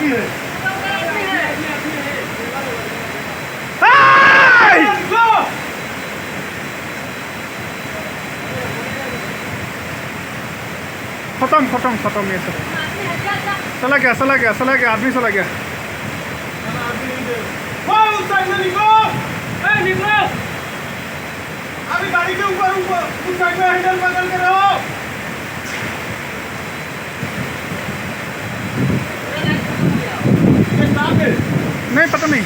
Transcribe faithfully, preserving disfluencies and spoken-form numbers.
Hey! खत्म, खत्म, खत्म ये सब। चला गया, चला गया, चला गया, आदमी चला गया। अभी गाड़ी के ऊपर, ऊपर, उस साइड में हैंडल पकड़ के रहो। ये कहाँ पे? नहीं, पता नहीं।